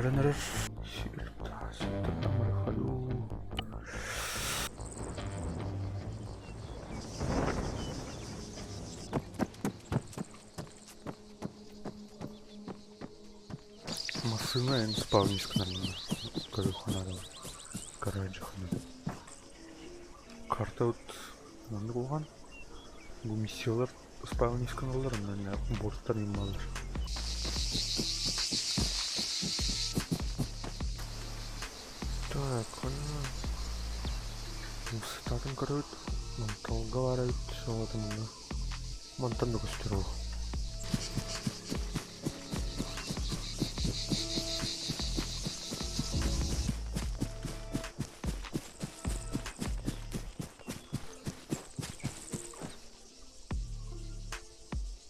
Түһэрэн эрэр. Массыына эн спавнискынан көрүөххэ гаражхана. Карта вот маннык улахан. Бу миссиялар спавнисканалар онно борттар иммалар. Так, онно сытатын көрөбүт, манталга баар эбит, солотун онно. Мантан да көстөр ол.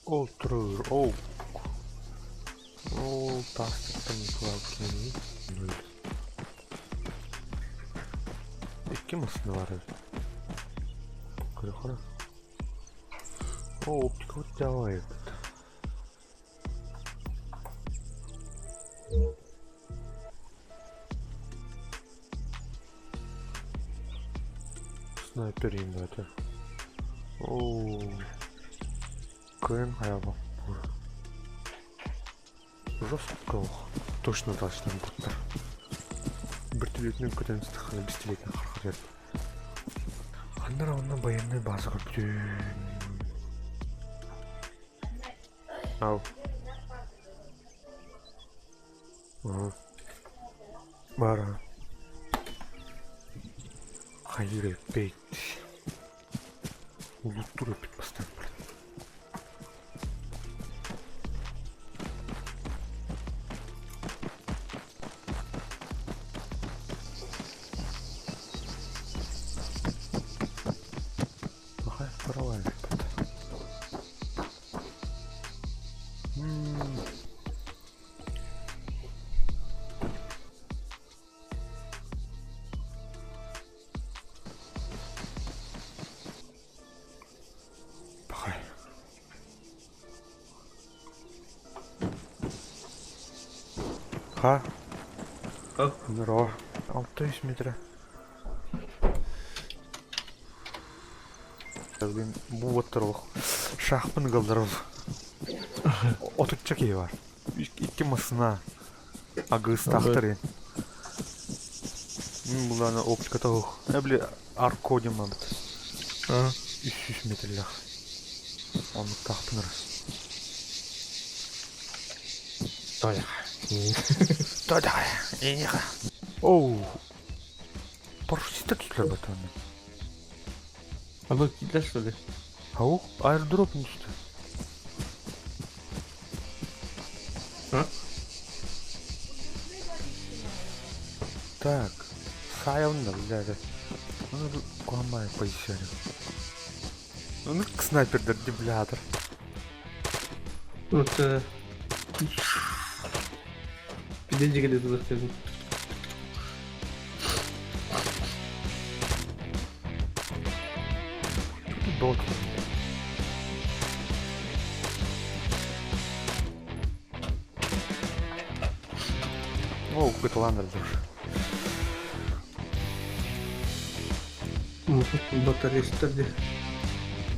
Ол турар, ол ол таастыктан кылаабытын Икки массыына баар эбит. Көрө-көрө. О, оптика давай этот. Снайпер это. О, КН хайаба. Жестко точно точно буттар. Вертолетинен көтөн истэххинэ бистилиэтин хархар Ханна эрэ онно байыаннай бааза көрбүтүм. Ау. Бара. Хайыр эппит. Улуттур эппит бастаан баран. Плохая вторая Пахай. Ха. Здорово. 600 метра. Блин, бу оттор шахпын галдаров. Отучча киһи бар. Икки массына агыстаахтар Мин буланы оптиката суох. Били арко диэн баабыт. 300 метрлээх. Оннуктаахпын эрэ. Тоя. Тоя. Оу. Парашютистар түстүлэр братан. А вы киирдэ что ли? Ау, аэродроп түстэ. А? Так, сайылында блядь. Ну, куамай поищали. Ну, снайпердер дублятор. Вот, Пиденчик туда. Долго. О, какой-то ландер даже. Батареистар дии.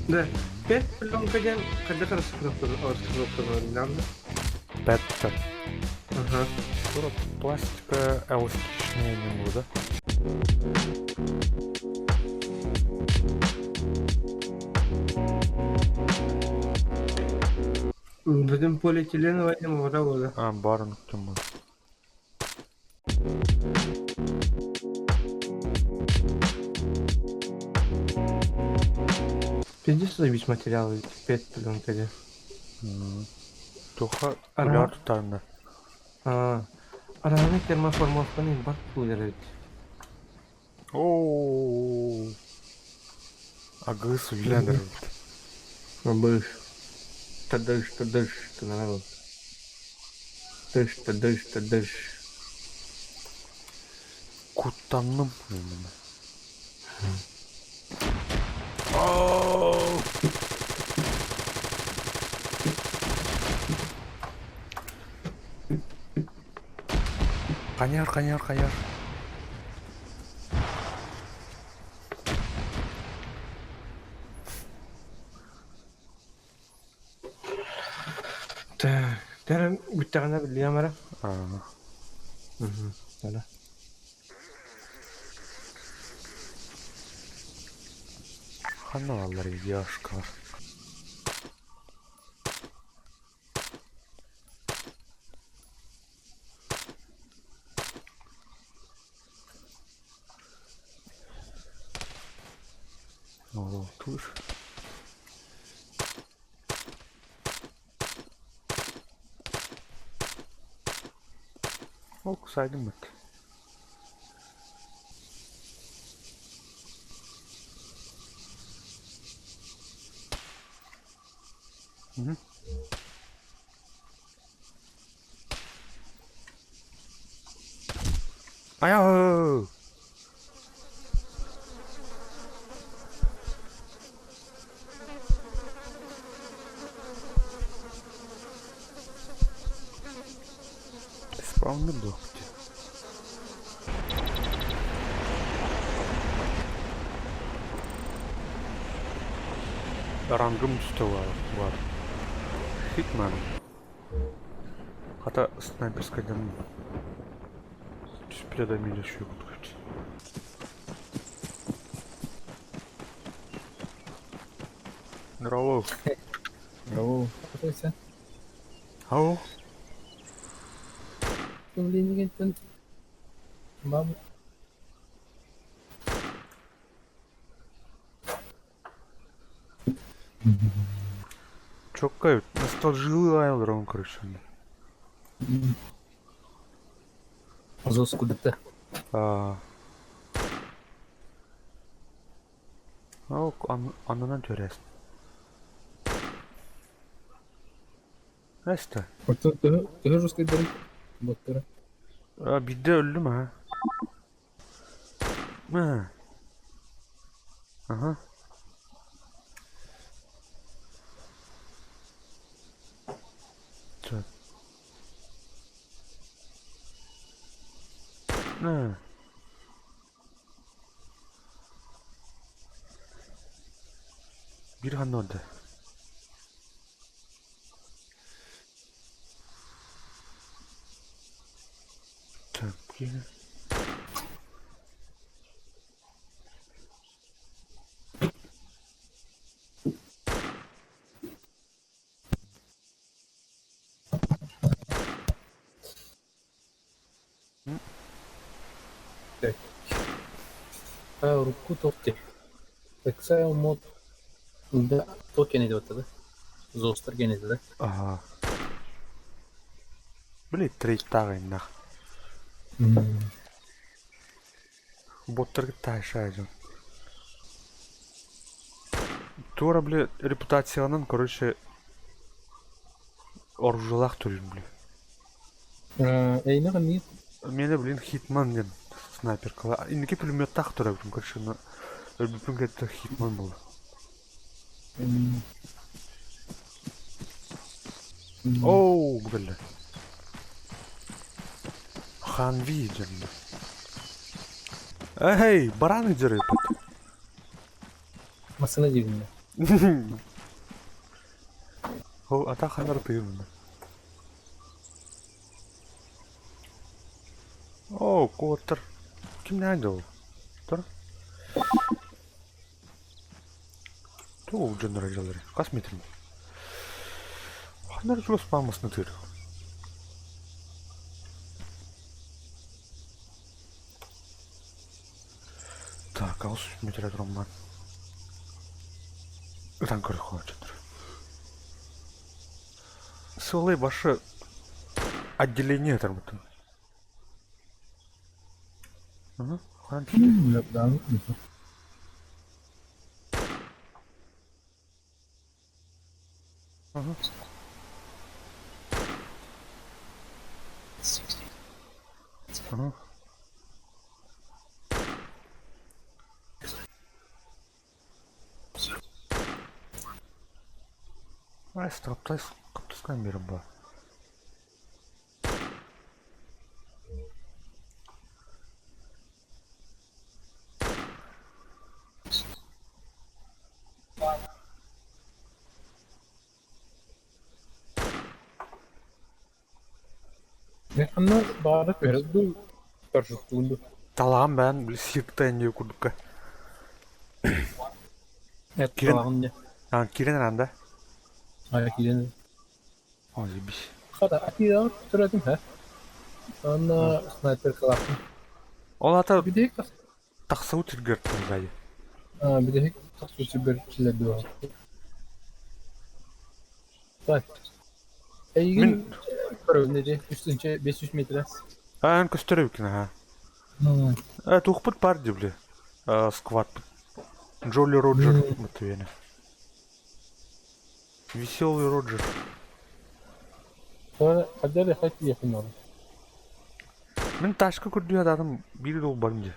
Да, пять пленка диэн хайдах расшифровкалар Петта. Ага. Тура пластика эластичная не буду, да? Бүтүн полиэтиленовай муора буола. А, бар онуктум. Пиздец заебись материалы пять пленка диэн. Туха куляр тутарна. Арааны термоформовканы бар тулар эбит. Оо. Агыс үллэнэр эбит. Быш. Тадыш, тадыш, тунарабын. Тыш, тадыш, тадыш. Куттанным. Хайар, хайар, хайар. Так, тэрэн бүттэҕинэ биллиэм эрэ. Аа. Мгм. Ана. Ханна бааллар яшкалар? Тур. Ол сайдым быт. Айаа! Спавны блок. Рангым түстэ бар. Хитман. Хата снайперскайдан түспүтэ да миэнэ үчүгэй курдук эбит. Здорово. Здорово. Какой Ау. Управлениеттен баб Чоккай, ностальжилы айылрон короче. Зоску ДТ. Аа. Ол аннынан төрөс. Эстэ. Төһө жесткайдары? Боттара. А, биирдэ өллүм аа. Аа. Аха. Так. Аа. Биир ханна орда? Так, киинэ. Так. А, урукку туох дии? Exile mod да туох кэннэ диэбэттэ да? Зостар кэннэ да? Аа. Били трейдтаах иннах. Боттаргыт таайшаа дьон. Туора били репутациянан, короче, оружиелаах төрүүр били. Эйнэ ханныгын? Миэнэ, блин, Хитман диэн снайперкала. Инники пулеметтаах төрөөбүтүм, короче, но өлбүппүн кытта Хитман буолла. Оу, бу кэллэ. Ханви дьонно. Эй, бараны дьарыйбыт. Массыына диибин Ол ата ханар тыын. Оо, куоттар. Кимнээх да ол? Тур. Тугу дьонноро дьаллары? Хас метр? Ханар чугас паамасына тыыр. Так, алыс метр турамман. Ытан көрөх дьоннор. Сылай башы отделение тарбытын. Ага, хаан түстэ. Ага. Ага. Ай, хаптаскан биэрэн баар. Ханна баара түһэрэ дуу, парашюттуун дуу? Талаҕым бэйэн били сиртэн диэ курдукка. Эт Киирэн талаҕын дьэ. а, киирэн эрэн да? Айа киирэн. О, заебись. Хата, атыылаҕар төрөөтүм һэ. Уонна снайперкалаахпын. Ол аата Бүтэһик тахсыбыт сиргэр турдай. Бүтэһик тахсыы сирбэр киллэрдим. Так. Эйигин Мин көрөбүн ити 3 500 метрэ. аан көстөр эбиккин аха. Э, туохпут бар дии били. Э, сквадпыт. Джолли Роджер мытыйаны. Веселый Роджер. Хайда эрэ тиийэххин наада. Мин ташка көрдүү сатаатым биир да булбатым дии.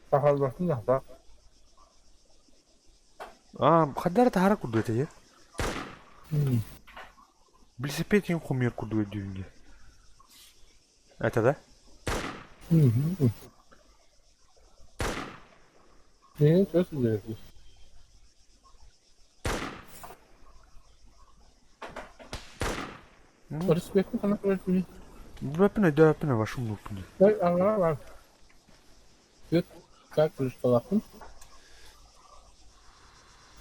Сахалбатын ахта. Аа, хайда эрэ таһара курдук этэ дии. Билисипиэтин хомуйар курдук өйдүүбүн дии. Этэ да? Миигин чугас үлэлэтии. Респектин ханна көрөр Билбэппин өйдөөбөппүн вашу умнуппун дии. Ой, аҥара бар. Түөрт как кружкалаахпын.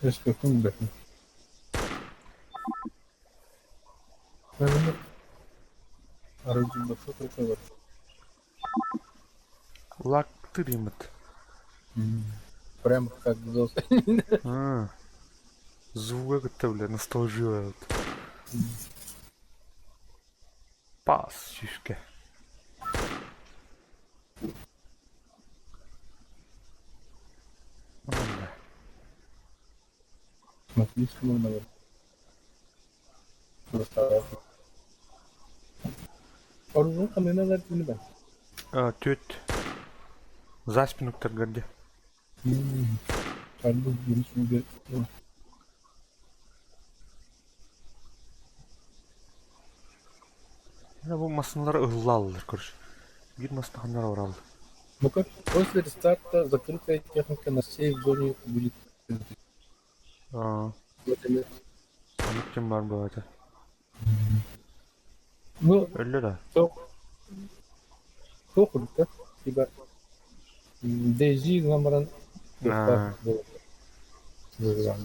Респектин билбэппин. Арыгы Лактыримыт. Прям как взрослый. А, звуга кытта бля ностальжия. Пас сүүскэ. Онно. Смотри, наверное. Оружие ханына бэрдини бэн. Түөрт за спину уктаргар дии. Калбы бирин Бу массыыналар ыһыллааллар короче. Биир массыына ханна бараллар. Ну-ка, после рестарта закрытая техника на всей зоне будет. Аа, оннук ким баар буолла Ну, Өллө да? туох курдук типа DayZ гынан баран Аа. буолар.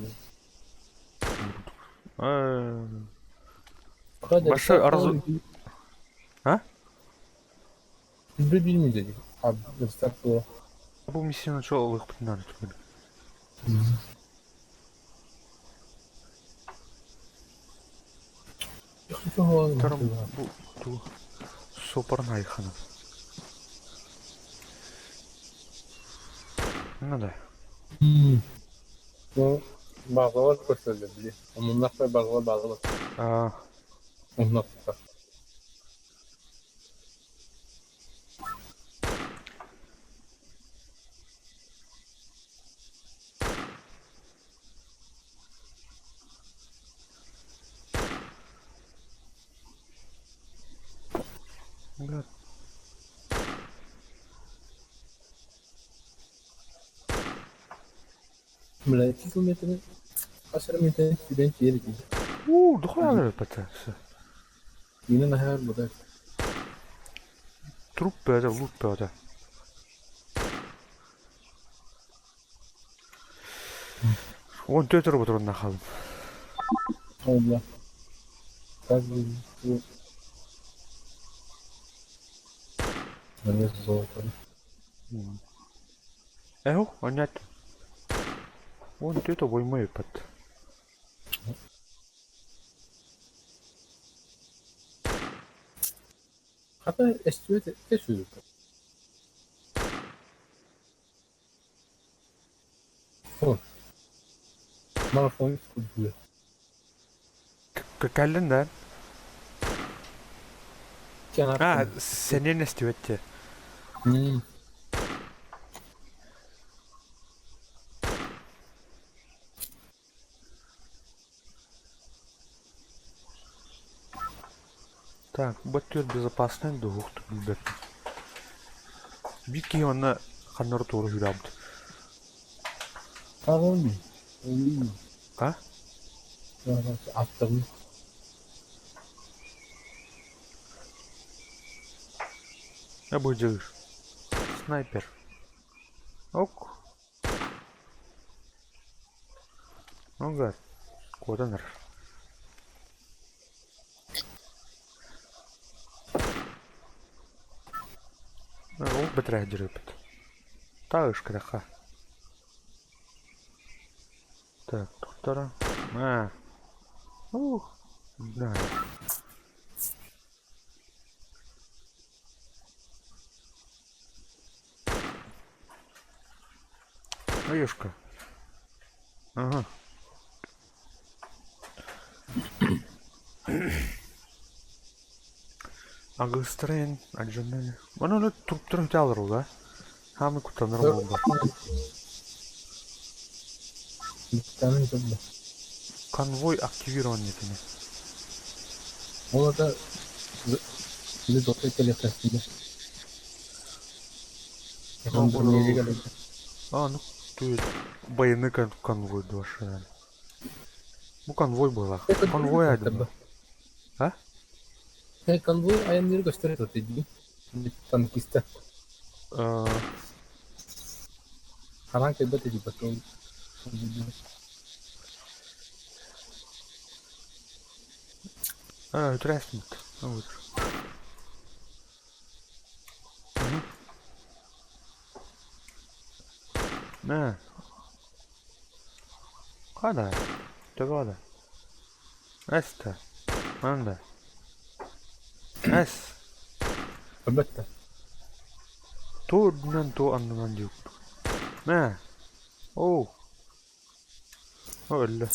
Э, Башы арзу... А? Билбеймин деді. А, рестарт было. Бу миссияны чо ылыахпытын наада түгэн. Втором бу ту сопорн айхана. Ну да. Ну, базалар көрсөлдө били. Омуннахпай базалар базалар. Аа, Омуннахпай. бля, Бля, километр 10 метр сүүрэн тиийэр дии. уу, дохуя пата. Мина наһаар бута. Труп бөтө, лут бөтө. Он төтөр ботурунна халым. О, бля. Как бы... На золото. Эho, онят. Он төтө боймой пат. Хата эстүөт эсүүр. О. Марафон курдук. Кэллин да? А, сенен эстибетте. Так, баттер безопасный дух билбэт. Бир киһи онно ханнары туора үүрээбит. Ааҕын. А? Аттым. Быдьыыр. Снайпер. Ок. Ну гад. Куотан эрэр. Ол бэтэрээ дьырыппыт. Таышкыраха. Так, туттара. А. Ух. Да. Орешка. Ага. Агыстрен, Аджанель. Ону туруптарын үтэ да? Хаамы куттанар буолла. Конвой активирован этини. Ол это А, ну ты военный конвой душа. Бу конвой была. Конвой один. А? Конвой айанныры көстөр этэ танкиста. Хараан кэлбэт этий потом. А, үтүрээсмит. Вот. Мэ. Хада. Төбө Эстэ. Манда. Эс. Көрбөттө. Туу үрдүнэн туу аннынан диир. Мэ. Оо. О өллө.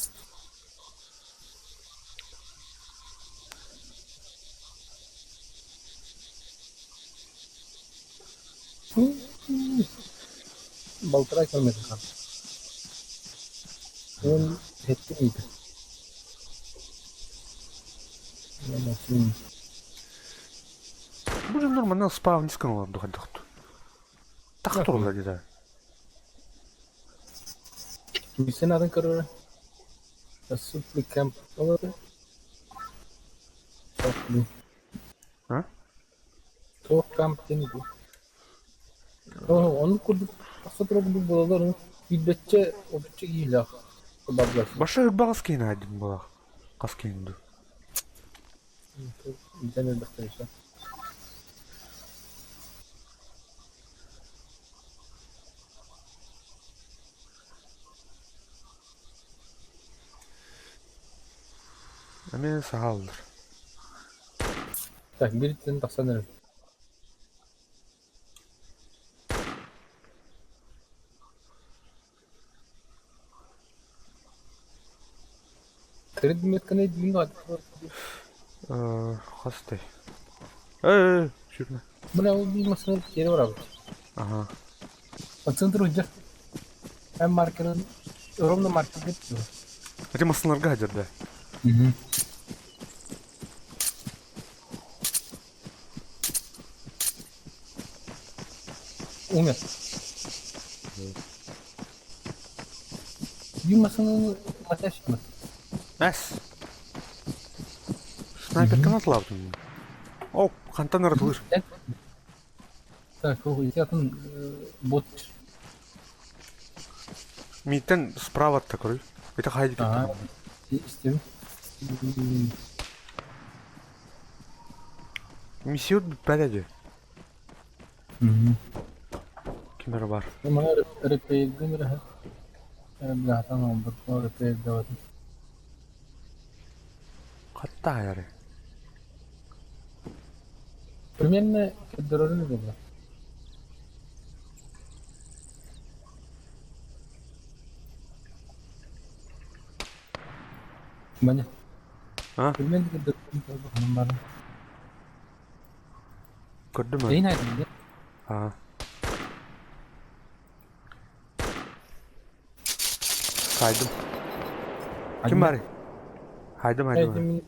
Балтараа километр хаалла. Уон сэттэ метр. Бу дьоннор манна спавнискан олорду хайдахту. Тах турулар дии Миссен атын көрөрө. Supply camp олорду. А? Туох camp диэн бу. Ону курдук тахса турар курдук буолалар билбэтчэ обучча киһилээх баблар. Баша ырбаҕас киһини айдын буолаах. Хас киһини дуу. Илдьэн элбэхтэр өссө. Эмиэ саһааллар. Так, бириттэн тахсан эрэр. Предметканы диин Хастай. Э, сүүрмэ. Бына ол биир массыына тиэрэ барабыт. Ага. По центру идет. М маркерын ровно маркер кетти. Эти массыналарга хадьар да. Угу. Умер. Биир массыынаны матящик Эс. Снайперканы атылаабытым. О, хантан ыратылыр. Так, ити атын бот. Мииттэн справа такой. Это хайди Ага. Истим. Миссия бүппэт дии. Ким эрэ бар. Мана репейдин эрэ. Бляхатан олбут. Репейдаватын. Хатта аяры. Примерно көрдөрөрүн буолла. Маня. А? Примерно көрдөрөрүн буолла. Ханан бары. Көрдүм Эйин айдын. А. Хайдым. Ким бар? Хайдым хайдым.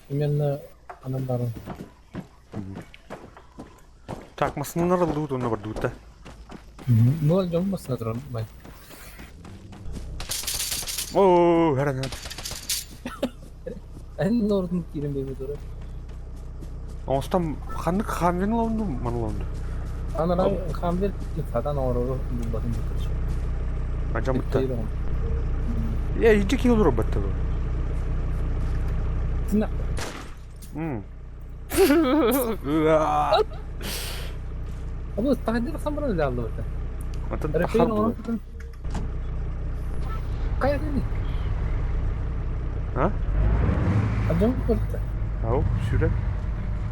Примерно анан бары. Так, массыналар ылдыбыт онно бардыбыт да. Ну, дьон массына турар. Бай. Оо, хэрэн. Эн ордун киирэн бэйбит турар. Оҥостон ханнык Хамвин ылабын дуу, маны ылабын дуу? Анараа Хамвин сатаан оҥорору булбатын бу Адьаммытта. Э, ити киһи олорор батта бу. Тина. Абы таһырдьа тахсан баран үлэ аллыбыта. Атын тахар буолар. Хайа дии? А? Адьам көрдө. Ау, сүрэ.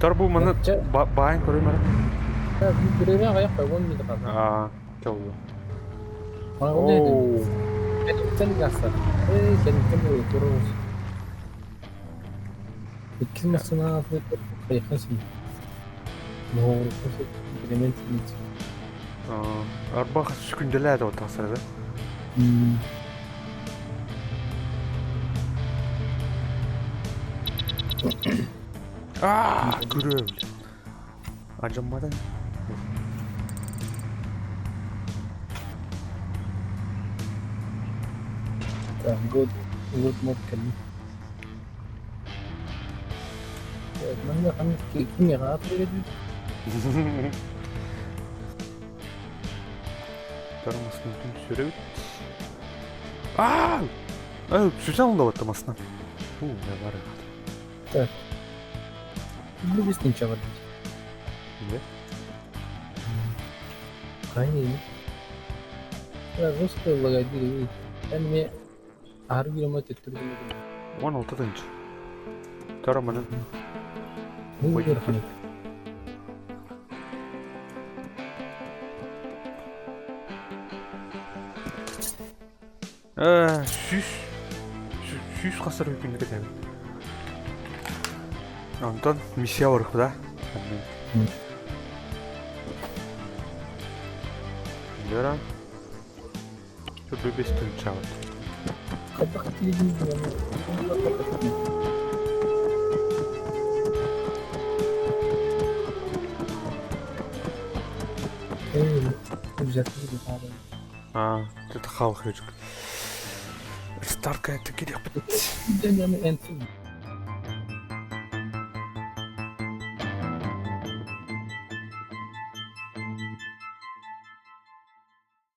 Тар бу маны баайын көрөм эрэ. Бирэбэ аҕыйах он миэтэ хаалла. Аа, чоллу. Оо. Кэнниттэн гасса. Эй, кэнниттэн буолуо туруус. Иккис массыына хайыхха син. Элемент Арбах сүкүндэлээ да тахсар да. Аа, күрүө. Ажаммадан. Так, год, год мод кэллим. Манна ханнык кимиэхэ аатырыгар Тармасын сүрэбит. Аа! Сүтэн оллобатта масына. Бу не бар. Так. Бу бистин чабар. Не? Хайы. Русская лагодили. Эн Аһары биир төттөрү 16 тыһыынча. Тара манан. Э, сүүс сүүс хасар күннүк этэбин. Онтон миссия барык да. Лера. Бэс тыһыынчаабыт. Хайдах тиийдим Аа, это хаалхыжык. Старка это кириэхпит.